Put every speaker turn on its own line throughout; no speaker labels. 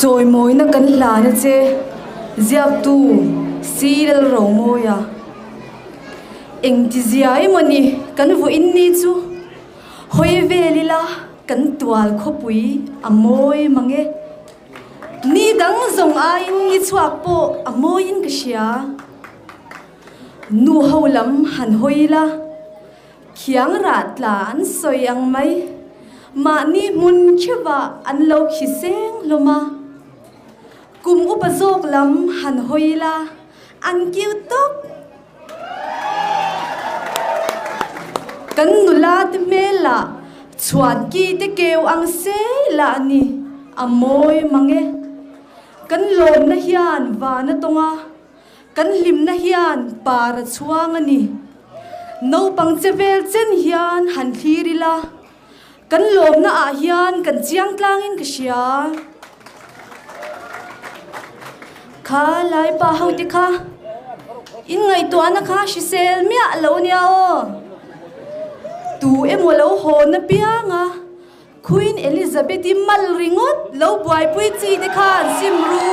Chawimawina kan hlan a che, ziaktu C Lalromawia. Engtizia emaw ni kan vawiin ni chu hawi vel ila kan tual khawpui a mawi mang e. Ni dang zawng aiin ni chhuak pawh a mawiin ka hria. Nu ho lam han hawi ila khiang rah tla an sawi ang mai. Mahni hmun theuhah an lo khi seng hlawm a. Kum upa zawk lam han hawi ila an kiu tawp. Kan nula te hmel ah chhuan ki te keu ang se lah ni a mawi mang e. Kan lawmna hian van a tawng a, kan hlimna hian par a chhuang a ni. Naupang che vel chen hian han thlir ila, kan lawmna ah hian kan chiang tlangin ka hria. Kha lai pa ho te kha in ngaihtuahna kha hrisel miah lo nia aw. Tu emaw lo hawn apiang a Queen Elizabeth-i mal ringawt lo buaipui chi te kha an sim ru.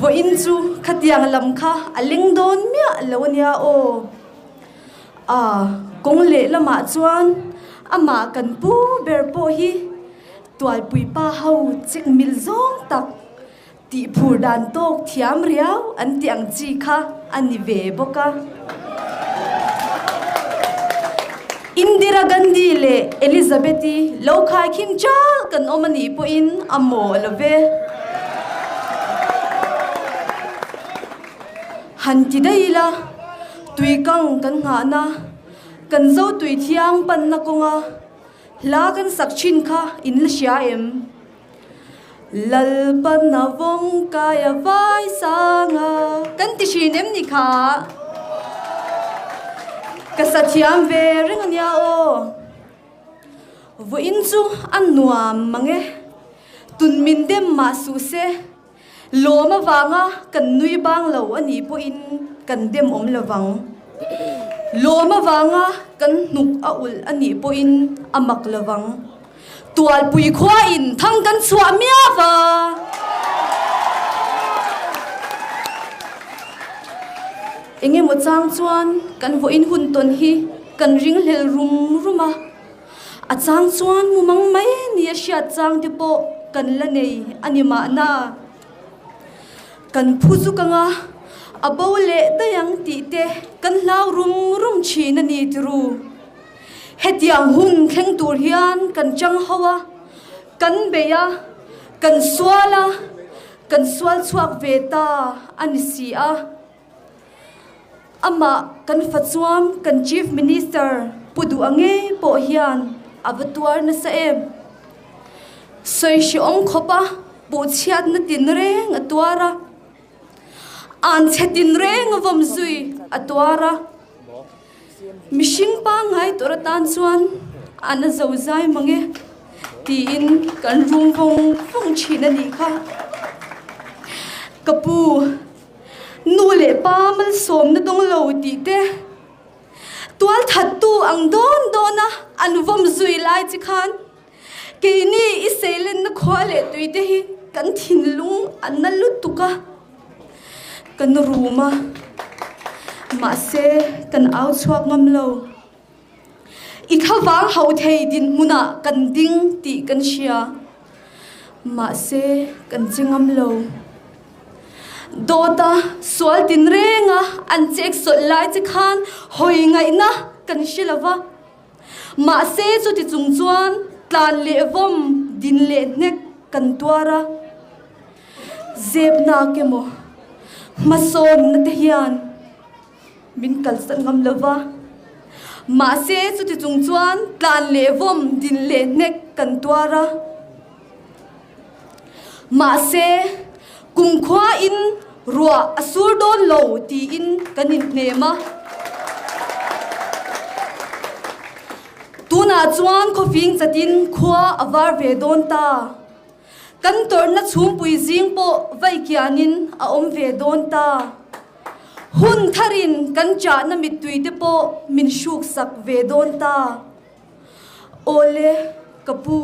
Vawiin chu khatiang lam kha a leng dawn miah lo nia aw. A kawng lehlamah chuan amah kan pu ber pawh hi Tualpui pa ho chek mil zawng tak tih phur dan tawk thiam riau an tih ang chi kha a ni ve bawk a. Indira Gandhi leh Elizabeth-i lo khaikhin chal kan awm a nih pawhin a maw lo ve. Han ti daih ila, tui kang kan nghahna, kan zo tui thiang panna kawnga hla kan sak thin kha in la hria em? Lalpana vawng kaia vai sanga kan ti thin em ni kha? Ka sa thiam ve reng a nia aw. Vawiin chu a nuam mang e. Tun min dem mah suh se. Lawm avanga kan nui bang lo a nih pawhin kan dem awm lo vang. Lawm avanga kan hnuk a ulh a nih pawhin a mak lo vang. Tualpui khuain thang kan chhuah miau a. Engemaw chang chuan kan vawiin hun tawn hi kan ringhlel rum rum a. A chang chuan mumang mai ni a hriat chang te pawh kan la nei a ni mahna. Kan phu zuk anga a bo leh daih ang tih te kan hlau rum rum thin a ni tiru. Hetiang hun thleng tur hian kan chang ho a, kan bei a, kan sual a, kan sual chhuak ve ta a ni si a. Amah kan fa chuan kan Chief Minister Pu Duha ngei pawh hian a va tuar nasa em. Sawi hrehawm khawp a puhchhiatna tin reng a tuar a, anchhe tin reng a vawm zui a tuar a. Mihring pangngai tur atan chuan a na zo zai mang e tiin kan rum vawng vawng thin a nih kha. Ka pu. Nu leh pa malsawmna dawng lo tih te, tual thattu ang dawn dawna an vawm zui lai che khan keini i seilenna khua leh tui te hi kan thinlung a na lutuk a, kan rum a, mahse kan au chhuak ngam lo. I thlavang hauh thei dinhmunah kan ding tih kan hria, mahse kan che ngam lo. Dawta sual tinrenga an chek sawlh lai che khan hawi ngaihna kan hre lo va, mahse chuti chung chuan tlan leh vawm din leh hnek kan tuar a. Zepnak emaw hmasawnna te hian Min kalsan ngam lo va. Mahse, chuti chung chuan tlan leh vawm din leh hnek kan tuar a. Mahse, kumkhuain ruah a sur dawn lo tiin kan inhnem a. Tunah chuan khawfing chatin khua a var ve dawn ta. Kan tawrhna chhungpui zing pawh vaikianin a awm ve dawn ta. Hun tharin kan chahna mittui te pawh min hruksak ve dawn ta. Awle, ka pu.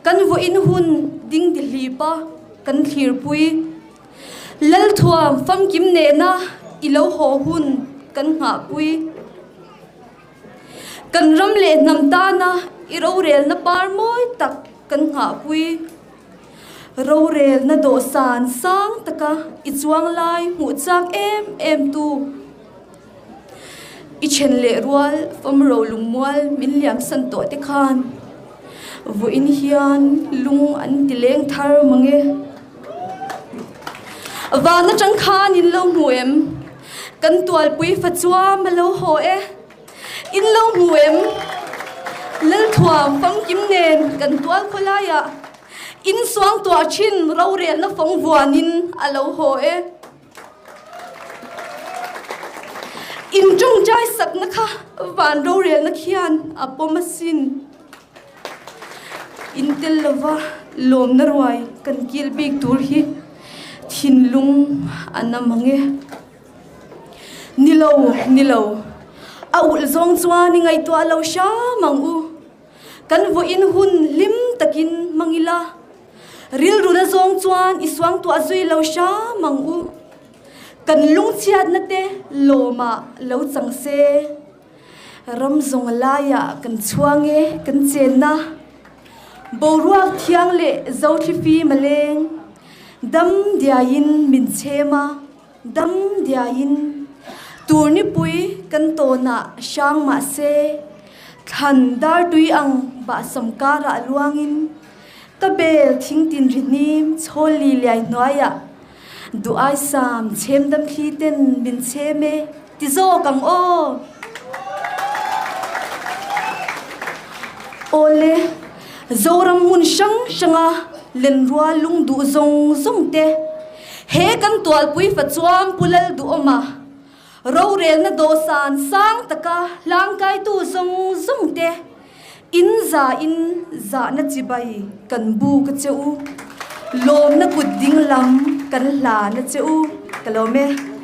Kan vawiin hun ding ti hlip a, kan thlirpui. Lalthuam famkim nena i lo haw hun kan nghahpui. Kan ram leh hnam tana i rorelna par mawi tak kan nghahpui. Rorelna dawhsan sang taka i chuang lai hmuh chak em em tu. I then leh rual fam ro lungmual min liam san tawh te khan vawiin hian lung an ti leng thar mang e. Van atang khan in lo hmu em? Kan tualpui fa chuam a lo haw e. In lo hmu em? Lalthuam famkim nen kan tual khawlaiah in suangtuah thin rorelna fawng vuanin a lo haw e. In tawngtai sakna kha van rorelna khian a pawm asin. In tel lova lawmna ruai kan kil bik tur hi thinlung a na mang e. Ni lo, ni lo. A ulh zawng chuan i ngaihtuah lo hram ang u. Kan vawiin hun hlim takin hmang ila. Rilru na zawng chuan i suangtuah zui lo hram ang u. Kan lungchhiatna te lawmah lo chang se. Ram zawng laiah kan chhuang e kan chenna. Boruak thiang leh zothlifim a leng. Dam diaiin min chhem a, dam diaiin. Turnipui kan tawnah hrang mah se, thlan dartui ang bahsam karah luangin, Ka bel thingtin ri hnim chhawl li liai hnuaiah duh aisam chhem dam thli ten min chhem e ti zawk ang aw. Awle, Zoram hmun hrang hranga lenrua lung duh zawng zawng te he kan tualpui fa chuam Pu Lalduhawma Rorelna dawhsan sang taka hlangkaitu zawng zawng te in za in zahna chibai kan buk a che u, lawmna kut ding lam kan hlan a che u, ka lawm e.